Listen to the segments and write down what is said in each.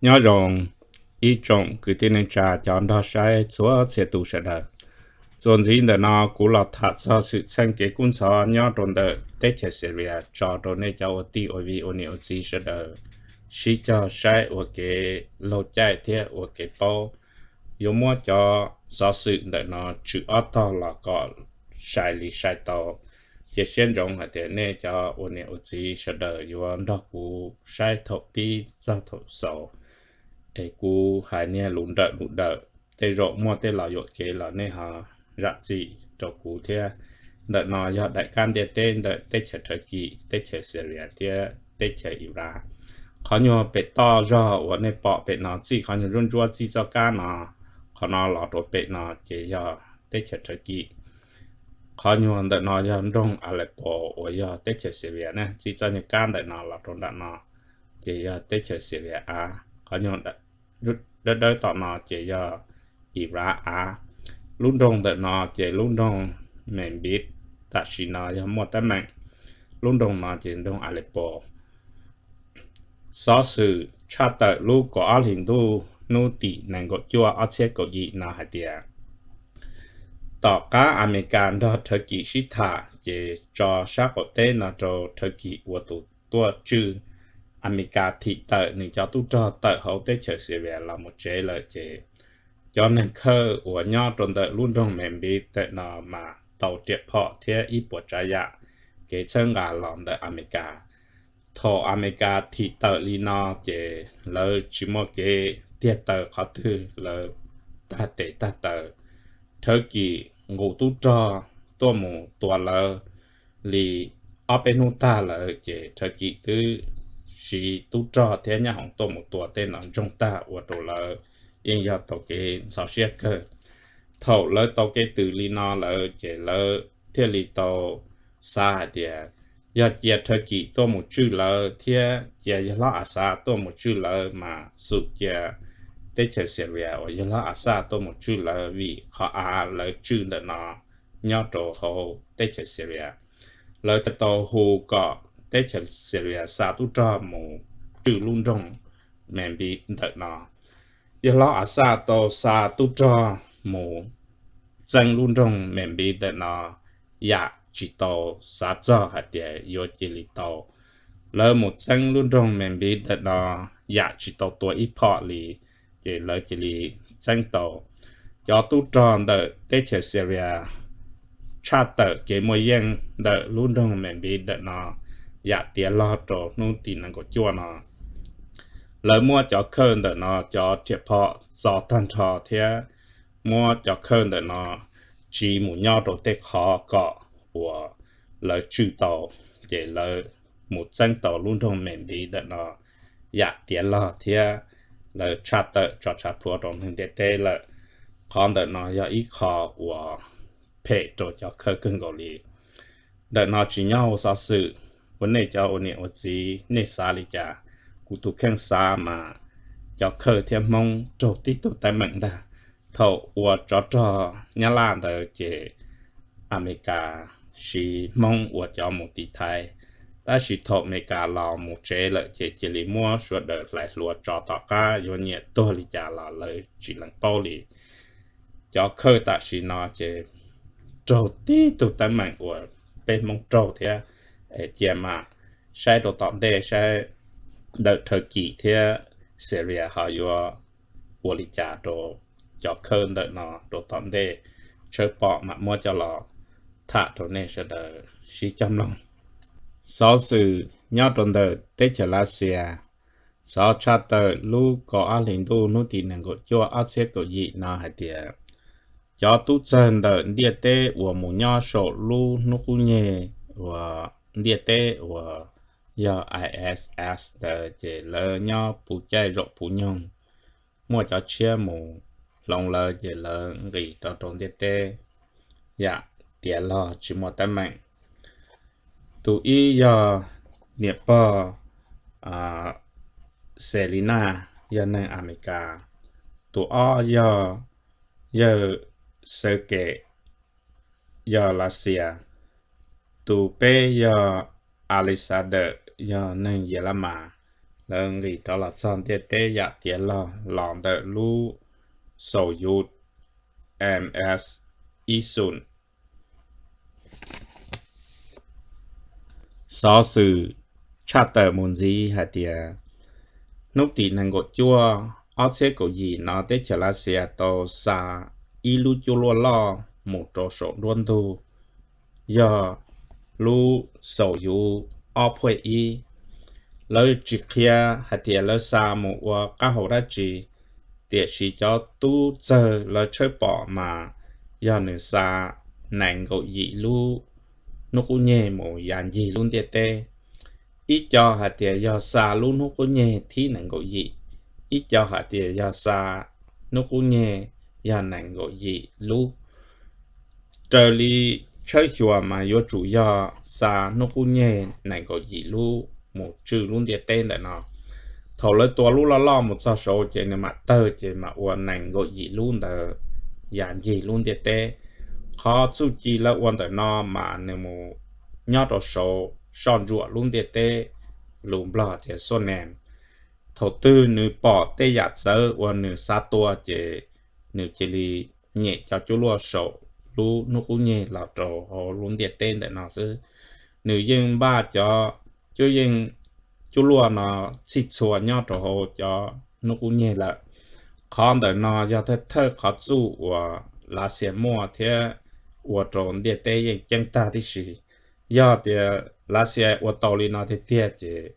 Nyob zoo ib tsoom kwv tij neej tsa cov nrog saib txhua txhia tus sawv daws. Txuas ntxiv ntawm no kuv los tham txog xwm txheej kev kub ntxhov nyob rau ntawm teb chaws Syria tso rau nej cov ua tij ua viv ua niam ua txiv sawv daws sib cog saib ua kev laug caij thiab ua kev paub. Yuav muab cov xov xwm ntawm no tswm ob tog los kom sai li sai tau. Cia siab ntsoov hais tias nej cov ua niam ua txiv sawv daws yuav nrog kuv saib thaum pib txog thaum xaus, es kuv hais niag lus nrawm lus dawm, tej zaum muaj tej los yuam kev los nej ho zam txim rau kuv thiab. Ntawm no yog daim kab ntiaj teb ntawm teb chaws Thawv Kis, teb chaws Syria thiab teb chaws Iraq. Qhov nyuag pem toj zog uas nej pom pem no txij qhov nyuag ntsuab ntsuab txij txoj kab no, qhov no los rau pem no ces yog teb chaws Thawv Kis. Qhov nyuag ntawm no yog nroog Aleppo uas yog teb chaws Syria na, txij txoj nyuag kab ntawm no los rau nram no ces yog teb chaws Syria av. Qhov nyuag dawb dawb tom no ces yog Iraq av. Lub nroog ntawm no ces lub nroog Manbij, tam sim no yog muaj teeb meem. Lub nroog no ces nroog Aleppo. Xov xwm tshaj tawm lub kaum ob hlis ntuj hnub tim nees nkaum cuaj ob txhiab kaum yim no hais tias tom qab Amelikas nrog Thawv Kis sib tham ces tso sab qaum teb no rau Thawv Kis ua tus tuaj tswj. Amelikas thim tawm nws cov tub rog tawm hauv teb chaws Syria los mus tsev lawm ces cov neeg khawj uas nyob rau ntawm lub nroog Manbij ntawm no mas tau riam phom thiab ib puas tsav yam kev txhawb nqa los ntawm Amelikas. Thaum Amelikas thim tawm li no ces lawv tsis muaj kev tiag taw qhov twg, lawv tag tes tag taw. Thawv Kis nqus tub rog tuaj mus tua lawv li ob peb hnub tag lawm ces Thawv Kis twb siv tub rog thiab nyab hoom tuaj mus tua tej no ntsoog tag ua rau lawv yeej yog tau kev ntxhov siab kawg. Thaum lawv tau kev tws li no lawm ces lawv thiaj li tau xav hais tias yog cia Thawv Kis tuaj mus tswj lawv thiab cia yawg hlob Assad tuaj mus tswj lawv mas xum cia teb chaws Syria uas yawg hlob Assad tuaj mus tswj lawv, vim qhov av lawv tswj ntawm no nyob rau hauv teb chaws Syria. Lawv thiaj tau hu kom teb chaws Syria xa tub rog mus tswj lub nroog Manbij ntawm no. Yawg hlob Assad tau xa tub rog mus txeeb lub nroog Manbij ntawm no yam tsis tau xav txog hais tias yuav cia li tau. Lawv mus txeeb lub nroog Manbij ntawm no yam tsis tau tua ib phom li, ces lawv cia li txeeb tau. Cov tub rog ntawm teb chaws Syria tshaj tawm kev muaj yeej ntawm lub nroog Manbij ntawm no yam tiav log rau hnub tim nees nkaum cuaj no. Lawv muab cov khawj ntawm no cov riam phom txo tag nrho thiab muab cov khawj ntawm no tsiv mus nyob rau tej qhov kom uas lawv tswj tau, ces lawv mus txeeb tau lub nroog Manbij ntawm no yam tiav log thiab lawv tshaj tawm tso tshav plhuav rau neeg ntiaj teb lawm. Qhov ntawm no yog ib qho uas phem rau cov khawj kawg nkaus li. Ntawm no tsis nyob hauv xov xwm, ua nej cov ua niam ua txiv nej xav li cas, kuv tus kheej xav mas cov khawj thiab Hmoob raug tib tug teeb meem ntag. Thaum ua tsov rog Nyab Laj ntawd ces Amelikas siv Hmoob ua cov mus tiv thaiv, tab sis thaum Amelikas los mus tsev lawm ces cia li muab sawv daws hlais hluas tso tom qab, yuav nyiam tuag li cas los lawv tsis lees paub li. Cov khawj tam sim no ces raug tib tug teeb meem uas peb Hmoob raug thiab. Cia mam saib rau tom ntej saib ntawm Thawv Kis thiab Syria ho yuav ua li cas rau cov khawj ntawm no rau tom ntej, tshawb pom mam muab coj los tham rau nej sawv daws sib cog mloog. Xov xwm nyob rau ntawm teb chaws Lav Xias, xov tshaj tawm lub kaum ob hlis ntuj hnub tim nees nkaum cuaj ob txhiab kaum yim no hais tias cov tub txawg ntawm ntiaj teb uas mus nyob saum lub hnub qub nyeg uas ntiaj teb uas yog I S S ntawd ces lawv nyob puv caij zaum puv nyoog, muaj cov tshiab mus hloov lawv ces lawv nqis rau rau ntiaj teb yam tiav log tsis muaj teeb meem. Tus ib yog niam pog Selina, yog neeg Amelikas. Tus ob yog yawg Sergei, yog Lav Xias. Tus peb yog Alexander, yog neeg Yelama. lawv nqis rov los txog ntiaj teb yam tiav log los ntawm lub xaus yuv M S Ib Xus. Xov xwm tshaj tawm mus ntxiv hais tias hnub tim nees nkaum cuaj ob txhiab kaum yim no teb chaws Lav Xias tau xa ib lub cuaj luaj loj mus rau saum nruab ntug, yog lub xaus yuv ob phuaj ib. Lawv tsis qhia hais tias lawv xa mus ua qab hau dab tsi, tiam sis cov tub txawg lawv tshawb pom mas yog nws xa nees nkaum yim lub hnub qub nyeg mus ya ncig lub ntiaj teb. Ib co hais tias yog xa lub hnub qub nyeg thib nees nkaum yim, ib co hais tias yog xa hnub qub nyeg yog nees nkaum yim lub. Raws li tshawb xyuas mas yuav tsum yog xa hnub qub nyeg nees nkaum yim lub mus tswj lub ntiaj teb ntawm no. Thaum lawv tua lub loj loj mus txog saud ces nws mam tawg ces mam ua nees nkaum yim lub ntawd ya ncig lub ntiaj teb. Qhov txuj ci lawv ua ntawm no mas nws mus nyob rau saud soj ntsuam lub ntiaj teb, lus Nplog tias xuaj nes. Thaum twg nws pom tej yam txawv uas nws xav tua ces nws cia li nyem cov cuaj luaj saum lub hnub qub nyeg los rau hauv lub ntiaj teb ntawm no xwb. Nws yeej npaj cov cuaj yeej cuaj luaj no txhij txhua nyob rau hauv cov hnub qub nyeg lawm. Qhov ntawm no yog thawj thawj qhov txuj uas Lav Xias muaj thiab ua rau ntiaj teb yeej ceeb tag tib si. Yog tias Lav Xias ua tau li no tiag tiag ces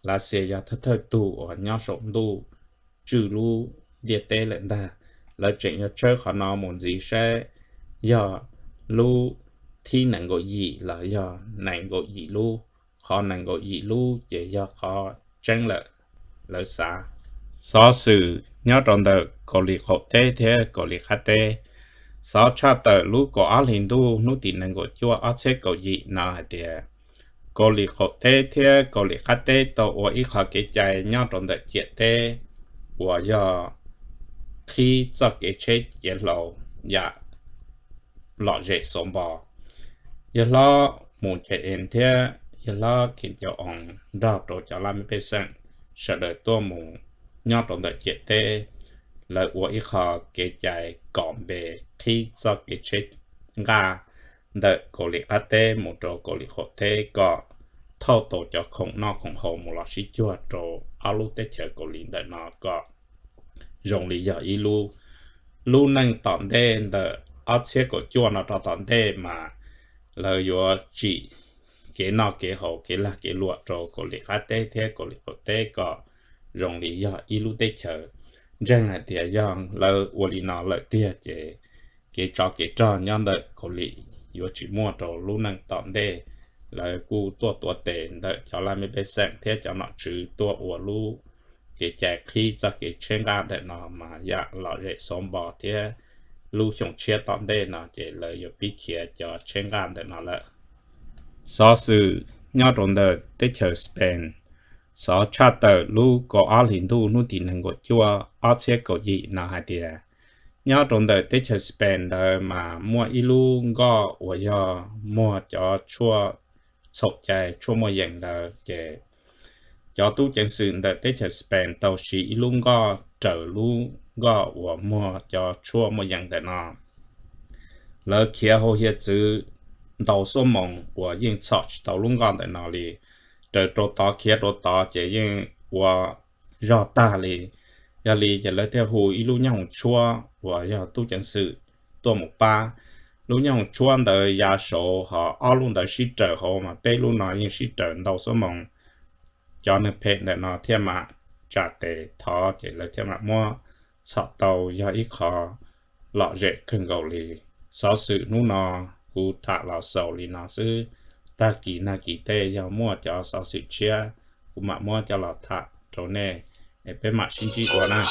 Lav Xias yog thawj thawj tug uas nyob saum ntuj tswj lub ntiaj teb lawm ntag. Lawv tseem yuav tshawb qhov no mus ntxiv saib yog lub thib nees nkaum yim los yog nees nkaum yim lub. Qhov nees nkaum yim lub ces yog qhov tseeb lawm, lawv xav. Xov xwm nyob rau ntawm Kaus Lim qaum teb thiab Kaus Lim qab teb. Xov tshaj tawm lub kaum ob hlis ntuj hnub tim nees nkaum cuaj ob txhiab kaum yim no hais tias Kaus Lim qaum teb thiab Kaus Lim qab teb tau ua ib qho kev cai nyob rau ntawm ciam teb uas yog qhib txoj kev tsheb ciav hlau yam lom zem xauv npo. Yawg hlob Moon Jae-in thiab yawg hlob Kim Jong-un nrog rau cov laj mej pej xeem sawv daws tuaj mus nyob rau ntawm ciam teb, lawv ua ib qho kev cai kom npe qhib txoj kev tsheb nqaj ntawm Kaus Lim qab teb mus rau Kaus Lim qaum teb kom thauj tau cov khoom noj khoom haus mus los sib cuag rau ob lub teb chaws Kaus Lim ntawm no kom zoo li yog ib lub. Lub neej tom ntej ntawm ob txhiab kaum cuaj no rau tom ntej mas lawv yuav tsim kev noj kev haus kev lag kev luam rau Kaus Lim qab teb thiab Kaus Lim qaum teb kom zoo li yog ib lub teb chaws. Ntseeg hais tias yog lawv ua li no lawm tiag ces kev tsov kev rog nyob ntawm Kaus Lim yuav tsis muaj rau lub neej tom ntej. Lawv kuj tuaj tuav tes ntawm cov laj mej pej xeem thiab cov nom tswv tuaj ua lub kev cai qhib txoj kev tsheb nqaj ntawm no mas yam lom zem xauv npo thiab lub xyoo tshiab tom ntej no ces lawv yuav pib khiav cov tsheb nqaj ntawm no lawm. Xov xwm nyob rau ntawm teb chaws Spain. Xov tshaj tawm lub kaum ob hlis ntuj hnub tim nees nkaum cuaj ob txhiab kaum yim no hais tias nyob rau ntawm teb chaws Spain ntawd mas muaj ib lub nkoj uas yog muag cov tshuaj txhaum cai tshuaj muaj yees ntawd ces cov tub ceev xwm ntawm teb chaws Spain tau siv ib lub nkoj raws lub nkoj uas muag cov tshuaj muaj yees ntawm no. Lawv khiav hauv hiav txwv ntau xuab moos uas yeej txhom tsis tau lub nkoj ntawm no li. Raws rau tod khiav rau tod ces yeej ua zog tag li. Yog li ces lawv thiaj hu ib lub nyooj hoom tshuab uas yog tub ceev xwm tuaj mus pab. Lub nyooj hoom tshuab ntawd ya saud ho ob lub ntawd sib raws hauv mas peb lub no yeej sib raws ntau xuab moos. Cov neeg phem ntawm no thiaj mam tsa tes thov ces lawv thiaj mam muab txhom tau, yog ib qho lom zem kawg nkaus li. Xov xwm hnub no kuv tham los xaus li no xwb. Tag kis nag kis tej yog muaj cov xov xwm tshiab kuv mam muab coj los tham rau nej, es peb mam sib ntsib dua na.